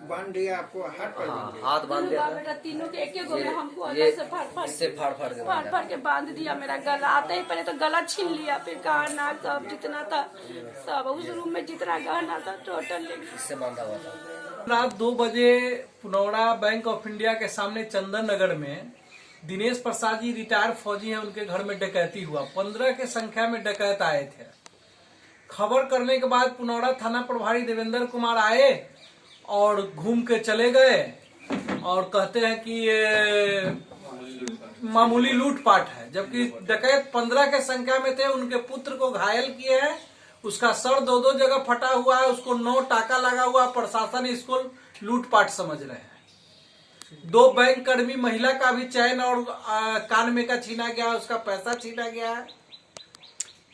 बांध दिया आपको हाथ पर? हाँ, हाथ बांध दिया बेटा, तीनों के एक एक में हमको अलग से फाड़ फाड़ इससे फाड़ फाड़ के फाड़ फाड़ के बांध दिया। मेरा गला आते ही पहले तो गला छीन लिया, फिर कान नाक सब जितना था सब उस रूम में जितना गहना था टोटल इससे बांधा हुआ था। रात 2 बजे पुनौरा बैंक ऑफ इंडिया के सामने चंदन नगर में दिनेश प्रसाद जी रिटायर फौजी हैं, उनके घर में डकैती हुआ। 15 के संख्या में डकैत आए थे। खबर करने के बाद पुनौरा थाना प्रभारी देवेंद्र कुमार आए और घूम के चले गए और कहते हैं कि ये मामूली लूटपाट है, जबकि डकैत 15 के संख्या में थे। उनके पुत्र को घायल किए हैं, उसका सर 2-2 जगह फटा हुआ है, उसको 9 टाका लगा हुआ। प्रशासन इसको लूटपाट समझ रहे हैं। 2 बैंक कर्मी महिला का भी चैन और कान में का छीना गया, उसका पैसा छीना गया है।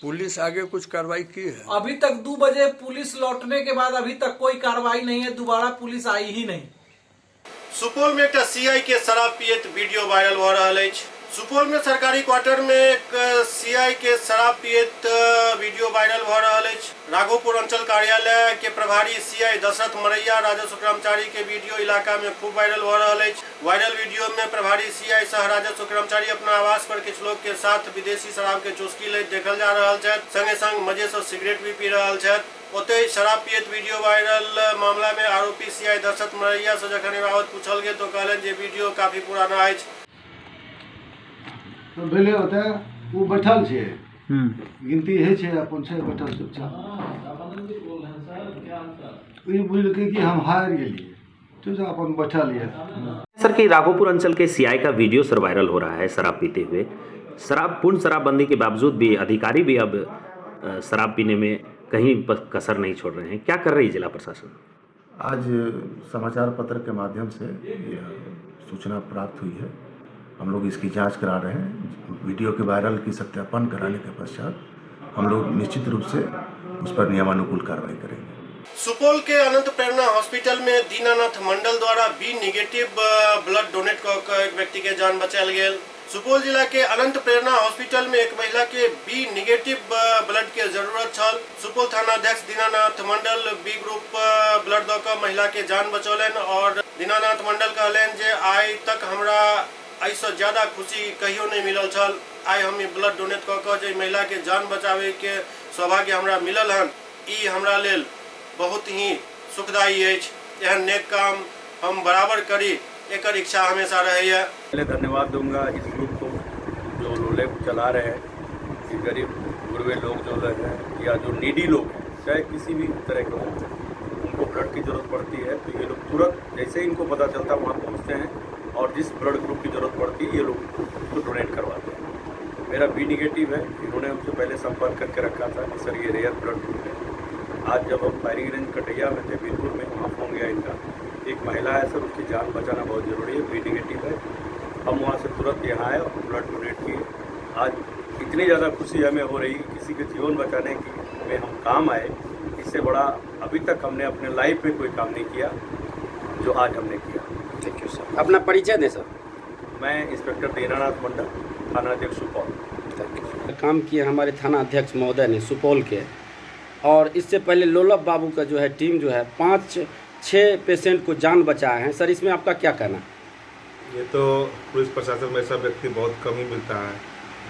पुलिस आगे कुछ कार्रवाई की है? अभी तक 2 बजे पुलिस लौटने के बाद अभी तक कोई कार्रवाई नहीं है, दोबारा पुलिस आई ही नहीं। सुपौल में एक सीआई के शराब पियत वीडियो वायरल भ रहल अछि। सुपौल में सरकारी क्वार्टर में एक सीआई के शराब पियत वीडियो वायरल भऽ रहल अछि। राघोपुर अंचल कार्यालय के प्रभारी सीआई दशरथ मरैया राजस्व कर्मचारी के वीडियो इलाका में खूब वायरल भऽ रहल अछि। वायरल वीडियो में प्रभारी सीआई सह राजस्व कर्मचारी अपना आवास पर किछु लोग के साथ विदेशी शराब के चुस्की लैत देखल जा रहल छथि। संगे संग मजे सँ सिगरेट भी पी रहल छथि। ओतहि शराब पियत वीडियो वायरल मामला में आरोपी सीआई दशरथ मरैया सँ जखन एहि बाबत पूछल गेल तऽ ओ कहलनि जे वीडियो काफी पुराना अछि। तऽ भेलै ओतऽ ओ बैठल छै, गिनती होइ छै, अपन छै बैठल चुपचाप। ई बुझलकै कि हम हारि गेलियै, चुपचाप अपन बैठल यऽ। सर कि राघोपुर अंचल के सीआई का वीडियो सर वायरल हो रहा है शराब पीते हुए। शराब पूर्ण शराबबंदी के बावजूद भी अधिकारी भी अब शराब पीने में कहीं पर कसर नहीं छोड़ रहे हैं। क्या कर रही है जिला प्रशासन? आज समाचार पत्र के माध्यम से यह सूचना प्राप्त हुई है। हम लोग इसकी जांच करा रहे हैं। वीडियो के वायरल की सत्यापन कराने के पश्चात हम लोग निश्चित रूप से उस पर नियमानुकूल कार्रवाई करेंगे। सुपौल के अनंत प्रेरणा हॉस्पिटल में दीनानाथ मंडल द्वारा बी निगेटिव ब्लड डोनेट कऽ कऽ एक व्यक्ति के जान बचायल गेल। सुपौल जिला के अनंत प्रेरणा हॉस्पिटल में एक महिला के बी निगेटिव ब्लड के जरूरत छल। सुपौल थानाध्यक्ष दीनानाथ मंडल बी ग्रुप ब्लड दऽ कऽ महिला के जान बचौलनि और दीनानाथ मंडल कहलनि जे आइ तक हमरा एहिसँ ज्यादा खुशी कहियो नहि मिलल छल। आइ हम ई ब्लड डोनेट कऽ कऽ जे महिला के जान बचाबै के सौभाग्य हमरा मिलल हन, ई हमरा लेल बहुत ही सुखदायी अछि। एहन नेक काम हम बराबर करी एकर इच्छा हमेशा रहैए। पहले धन्यवाद दूंगा इस ग्रुप को जो लोलेप चला रहे हैं कि गरीब गुरबे लोग जो लोग हैं या जो नीडी लोग हैं, चाहे किसी भी तरह के हों, उनको ब्लड की ज़रूरत पड़ती है तो ये लोग तुरंत जैसे ही इनको पता चलता है वहाँ पहुँचते हैं और जिस ब्लड ग्रुप की ज़रूरत पड़ती है ये लोग उसको डोनेट करवाते हैं। मेरा बी निगेटिव है, इन्होंने हमसे पहले संपर्क करके रखा था कि सर ये रेयर ब्लड ग्रुप है। आज जब हम फायरिंग रेंज कटैया में थे बीरपुर में, वहाँ फ़ोन गया इनका, एक महिला है सर, उसकी जान बचाना बहुत ज़रूरी है, बी निगेटिव है। हम वहाँ से तुरंत यहाँ आए और ब्लड डोनेट किए। आज इतनी ज़्यादा खुशी हमें हो रही कि किसी के जीवन बचाने की में हम काम आए, इससे बड़ा अभी तक हमने अपने लाइफ में कोई काम नहीं किया जो आज हमने किया। Thank you sir. अपना परिचय दें सर। मैं इंस्पेक्टर दीनानाथ मंडल, थाना अध्यक्ष सुपौल। Thank you. काम किए हमारे थाना अध्यक्ष महोदय ने सुपौल के, और इससे पहले लोलभ बाबू का जो है टीम जो है 5-6 पेशेंट को जान बचाए हैं। सर इसमें आपका क्या कहना है? ये तो पुलिस प्रशासन में ऐसा व्यक्ति बहुत कम ही मिलता है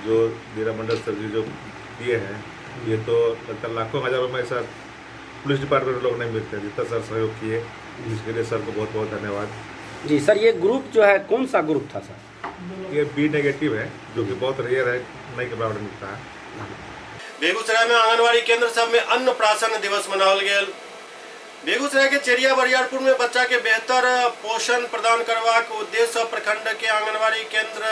जो दीना मंडल सर जी जो दिए हैं। ये तो लगता है लाखों हजारों में ऐसा पुलिस डिपार्टमेंट लोग नहीं मिलते जितना सर सहयोग किए, इसके लिए सर को बहुत बहुत धन्यवाद। जी सर, ये ग्रुप जो है कौन सा ग्रुप था सर? ये बी नेगेटिव है जो कि बहुत रेयर है, नहीं के बराबर मिलता है। बेगूसराय में आंगनबाड़ी केंद्र सब में अन्न प्राशन दिवस मनाओल गेल। बेगूसराय के चेरिया बरियारपुर में बच्चा के बेहतर पोषण प्रदान करबाक उद्देश्य से प्रखंड के आंगनबाड़ी केंद्र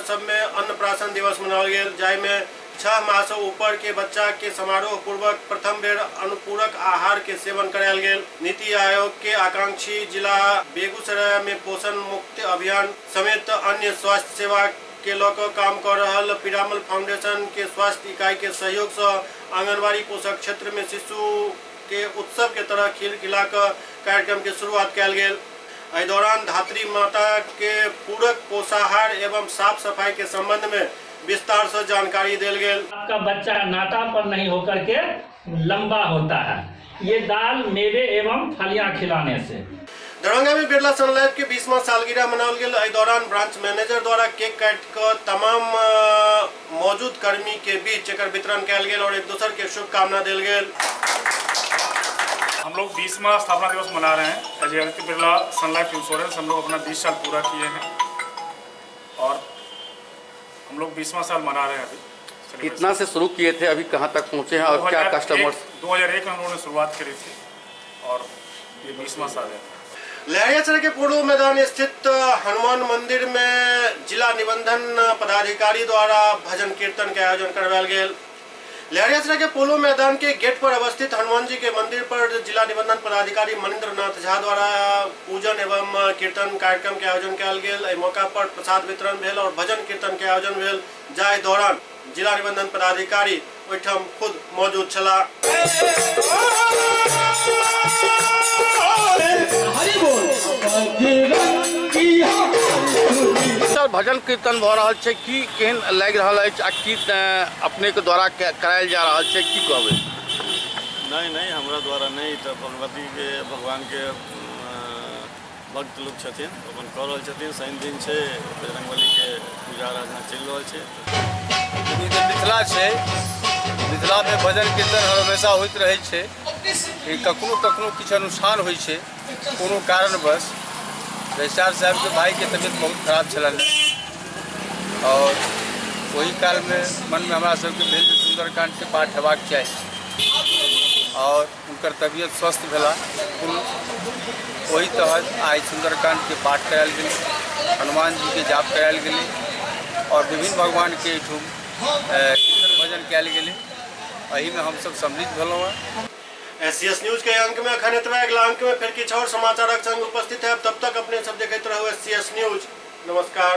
सब में अन्न प्राशन दिवस मनाओल गेल, जाहि में 6 माह से ऊपर के बच्चा के समारोह पूर्वक प्रथम बेर अनुपूरक आहार के सेवन करायल गेल। नीति आयोग के आकांक्षी जिला बेगूसराय में पोषण मुक्त अभियान समेत अन्य स्वास्थ्य सेवा के लऽ कऽ काम कऽ रहल पिरामल फाउंडेशन के स्वास्थ्य इकाई के सहयोग से आंगनबाड़ी पोषक क्षेत्र में शिशु के उत्सव के तरह खीर खिला कऽ कार्यक्रम के शुरुआत कयल गेल। एहि दौरान धात्री माता के पूरक पोषाहार एवं साफ सफाई के संबंध में विस्तार से जानकारी देल गेल। आपका बच्चा नाटा पर नहीं होकर के लंबा होता है, ये दाल मेवे एवं फलियां खिलाने से। दरभंगा में बिरला सन लाइफ के 20वां सालगिरह मनाओल गेल। एहि दौरान ब्रांच मैनेजर द्वारा केक काटि कऽ तमाम मौजूद कर्मी के बीच एकर वितरण कयल गेल और एक दोसर के शुभकामना देल गेल। हम लोग 20वां स्थापना दिवस मना रहे हैं। As Aditya Birla Sun Life insurance हम लोग अपना 20 साल पूरा किए हैं और हम लोग 20वां साल मना रहे हैं। अभी कितना से शुरू किए थे, अभी कहाँ तक पहुँचे हैं और क्या कस्टमर्स? 2001 में हम लोगों ने शुरुआत करी थी और ये 20वां साल है। लहरियासराय के पूर्व मैदान स्थित हनुमान मंदिर में जिला निबंधन पदाधिकारी द्वारा भजन कीर्तन के आयोजन करवायल गेल। लहरियासराय के पोलो मैदान के गेट पर अवस्थित हनुमान जी के मंदिर पर जिला निबंधन पदाधिकारी मनिंद्र नाथ झा द्वारा पूजन एवं कीर्तन कार्यक्रम के आयोजन कयल गेल। एहि मौका पर प्रसाद वितरण भेल और भजन कीर्तन के आयोजन भेल, जाहि दौरान जिला निबंधन पदाधिकारी ओहिठाम खुद मौजूद छलाह। भजन कीर्तन भऽ रहल छै, की केहन लागि रहल अछि आ की अपनेके द्वारा करायल जा रहल छै, की कहबै? नहि नहि, हमरा द्वारा नहि, तऽ भगवतीके भगवानके भक्त लोक छथिन, अपन कऽ रहल छथिन। शनि दिन छै, बजरंगबलीके पूजा आराधना चलि रहल छै। ई जे मिथिला छै, मिथिलामे भजन कीर्तन हमेशा होइत रहै छै। कखनो कखनो किछु अनुष्ठान होइ छै कोनो कारणवश। रजिस्ट्रार साहबके भाइके तबियत बहुत खराब छलनि और ओहि कालमे मनमे हमरा सबके भेल जे सुन्दरकाण्डके पाठ हेबाक चाही और हुनकर तबियत स्वस्थ भेला पूर्ण। ओहि तहत आइ सुन्दरकाण्डके पाठ करायल गेलै, हनुमान जीके जाप करायल गेलै और विभिन्न भगवानके एहिठाम कीर्तन भजन कयल गेलै। एहिमे हमसब सम्मिलित भेलहुँ हँ। एससीएस न्यूज के अंक में अखन एतबा। अगला अंक में फिर किछु और समाचारक संग उपस्थित है। तब तक अपने सब देखैत रहू एससीएस न्यूज। नमस्कार।